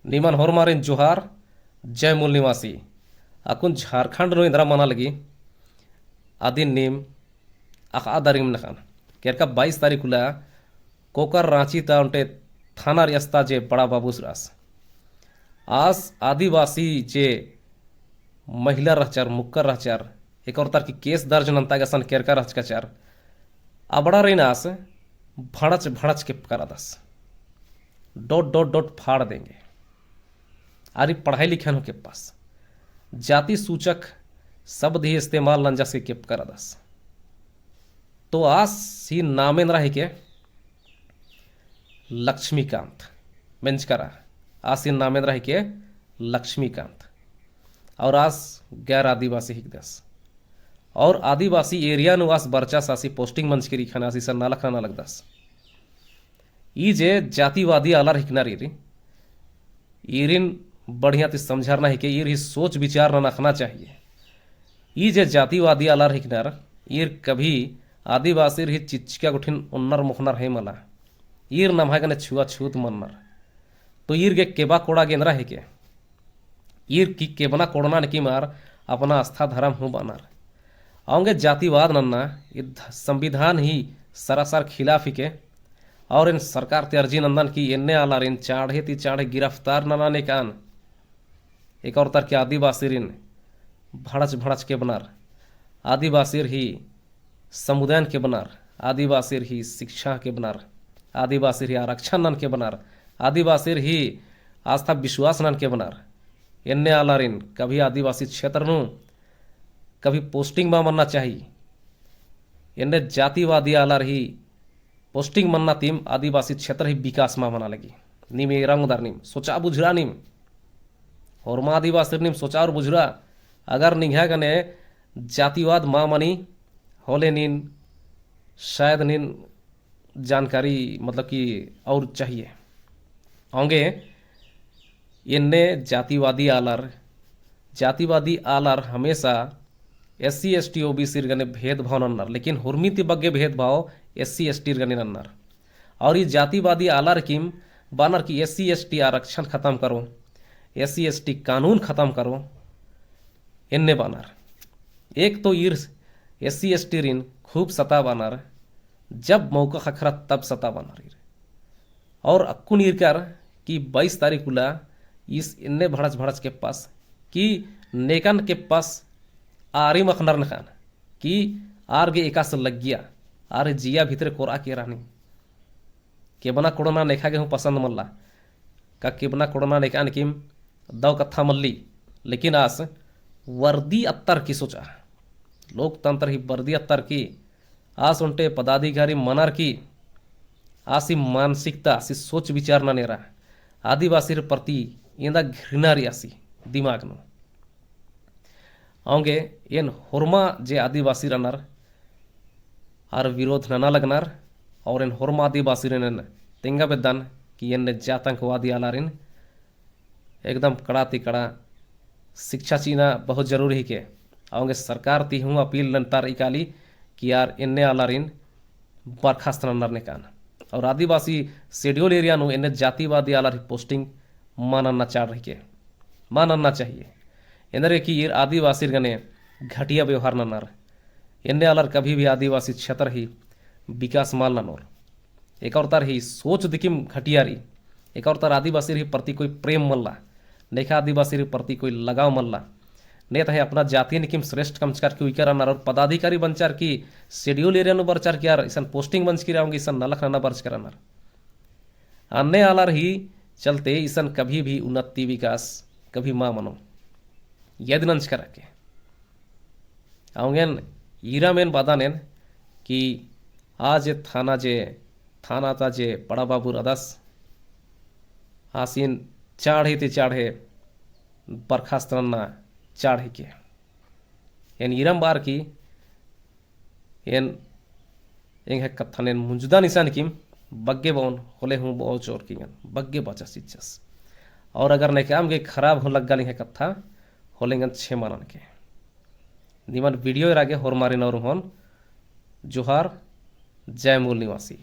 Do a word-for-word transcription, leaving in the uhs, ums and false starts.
निमन होरमारिन जोहार, जय मूल निवासी। अक्कुन झारखंड नू एन्दरा मना लगी, अदिन नीम अख़आ दरिम नखन। केरका बाईस तारीख उल्ला कोकर राँची ता ओन्टे थाना रियासता जे बड़ा बाबूस रअस। आस आदिवासी जे महिला रहचर, मुक्कर रहचर, एका ओर्तर की केस दर्ज नन्ता गे असन केरका रहचकचर। अबड़ारिन आस भड़च भड़च के पकरदस। डोट डोट डोट फाड़ देंगे। आरी पढ़ाई लिखान हूँ केप्पस। जाति सूचक शब्द ही इस्तेमाल नंजस के केपकरदस। तो आस ही नाम एन्दरा हिके लक्ष्मीकांत। मेंजकरा, आस ही नाम एन्दरा हिके लक्ष्मीकांत। और आस गैर आदिवासी हिकदस। और आदिवासी area नू आस बरचस, आसी posting मंजकी रई ख़ने आस इसन नलख नना लगदस। ई जे जातिवादी आलर हिकनर ईर, ईरिन बढ़िया ती समझरना हिके, ईर ही सोच विचार नना अख़ना चाहिए। ई जे जातिवादी आलर हिकनर, ईर कभी आदिवासीर ही चिच्चिका गुट्ठिन ओन्नर मोख़नर है मला। ईर नम्है गने छुआछूत मन्नर। तो ईर गे केबा कोड़ा गे एन्दरा हिके। ईर की केबना कोड़ना नकिम आर अपना आस्था धरम हूँ बअनर। औंगे जातिवाद नन्ना ई ध-, संविधान ही सरासर खिलाफ हिके। और एन सरकार ती अर्जी नन्दन कि एन्ने आलारिन चाँड़े ती चाँड़े गिरफ्तार नना नेकान। एका ओर्तर की आदिवासीरिन भड़च भड़च केबनर, आदिवासीर ही समुदायन केबनर, आदिवासीर ही शिक्षा केबनर, आदिवासीर ही आरक्षण नन केबनर, आदिवासीर ही आस्था विश्वास नन केबनर। एन्ने आलारिन कभी आदिवासी क्षेत्र नू कभी posting मा मन्ना चाही। एन्ने जातिवादी आलर ही posting मन्ना तिम आदिवासी क्षेत्र ही विकास मा मना लगी। नीम एरा ओंगदर, नीम सोचा बुझुरा, नीम होरमा आदिवासीर नीम सोचा और बुझुरा। अगर निंग्है गने जातिवाद मा मनी होले नीन शायद नीन जानकारी मतलब कि और चाहिए। औंगे एन्ने जातिवादी आलर, जातिवादी आलर हमेशा SC, ST, OBC ईर गने भेदभाव नन्नर, लेकिन होरमी ती बग्गे भेदभाव SC, ST ईर गने नन्नर। और ई जातिवादी आलर किम बअनर कि SC, ST आरक्षण खतम करो, SC, ST कानून खतम करो, एन्ने बअनर। एक तो ईर SC, ST ईरिन खूब सताबअनर, जब मौका ख़क्खरा तब सताबअनर ईर। और अक्कुन ईरकर कि बाईस तारीख उल्ला ईस एन्ने भड़च भड़च केप्पस कि नेकन केप्पस आरिम अख़नर नखान कि आर गे एकासे लग्गिया, आर जिया भितरे कोरआ केरा नी। केबना कोड़ना नेखा गे हूँ पसंद मल्ला। का केबना कोड़ना नेकान किम दव कत्था मल्ली, लेकिन आस वर्दी अत्तर की सोचा, लोकतंत्र ही वर्दी अत्तर की, आस ओन्टे पदाधिकारी मनर की, आसी मानसिकता, आसी सोच विचार नन एरा, आदिवासीर प्रति एन्दा घृणा रई आसी दिमाग नू। औंगे एन होरमा जे आदिवासीर रअनर आर विरोध नना लगनर, और एन होरमा आदिवासीरिन एन तेंगा बेद्दन कि एन्ने जातंकवादी आलारिन एकदम कड़ा ती कड़ा शिक्षा चिअना बहुत जरूरी हिके। औंगे सरकार ती हूँ अपील नन्तार इकाली कि आर एन्ने आलारिन बर्खास्त नन्नर नेकान। और आदिवासी schedule area नू एन्ने जातिवादी आलर ही posting मा नन्ना चाड़ रहिके, मा नन्ना चाहिए। एन्देर की ईर आदिवासीर गने घटिया व्यवहार नन्नर। एन्ने आलर कभी भी आदिवासी क्षेत्र ही विकास मल ननोर। एका ओर्तर ही सोच दिकिम घटिया रई। एका ओर्तर आदिवासीर ही प्रति कोई प्रेम मल्ला। नेखा आदिवासीर ही प्रति कोई लगाव मल्ला। ने तहे अपना जातिन किम श्रेष्ठ कमचकर की उइकर रअनर और पदाधिकारी बनचर की schedule area नू बरचर की आर इसन posting मंजकी रई औंगे इसन नलख नना बरचकर रअनर। अन्ने आलर ही चलते इसन कभी भी उन्नति विकास कभी मा मनो। यदि नंजकर के औंगेन ईरम एन बअदन एन कि आ जे थाना जे, थाना ता जे बड़ा बाबू रअदस, आसिन चाड़े ती चाड़े बर्खास्त नन्ना चाड़ हिके। एन ईरम बअर की एन एंग्है कत्थन एन मुंजदन इसन किम बग्गे बओन होले हूँ बओ चोर की एंगन बग्गे बाचा चिच्चस। और अगर नेकाम गे खराब हूँ लग्गा एंग्है कत्था होले एंगन छेमा ननके। निमन video एरा गे होरमारिन और होन जोहार, जय मूल निवासी।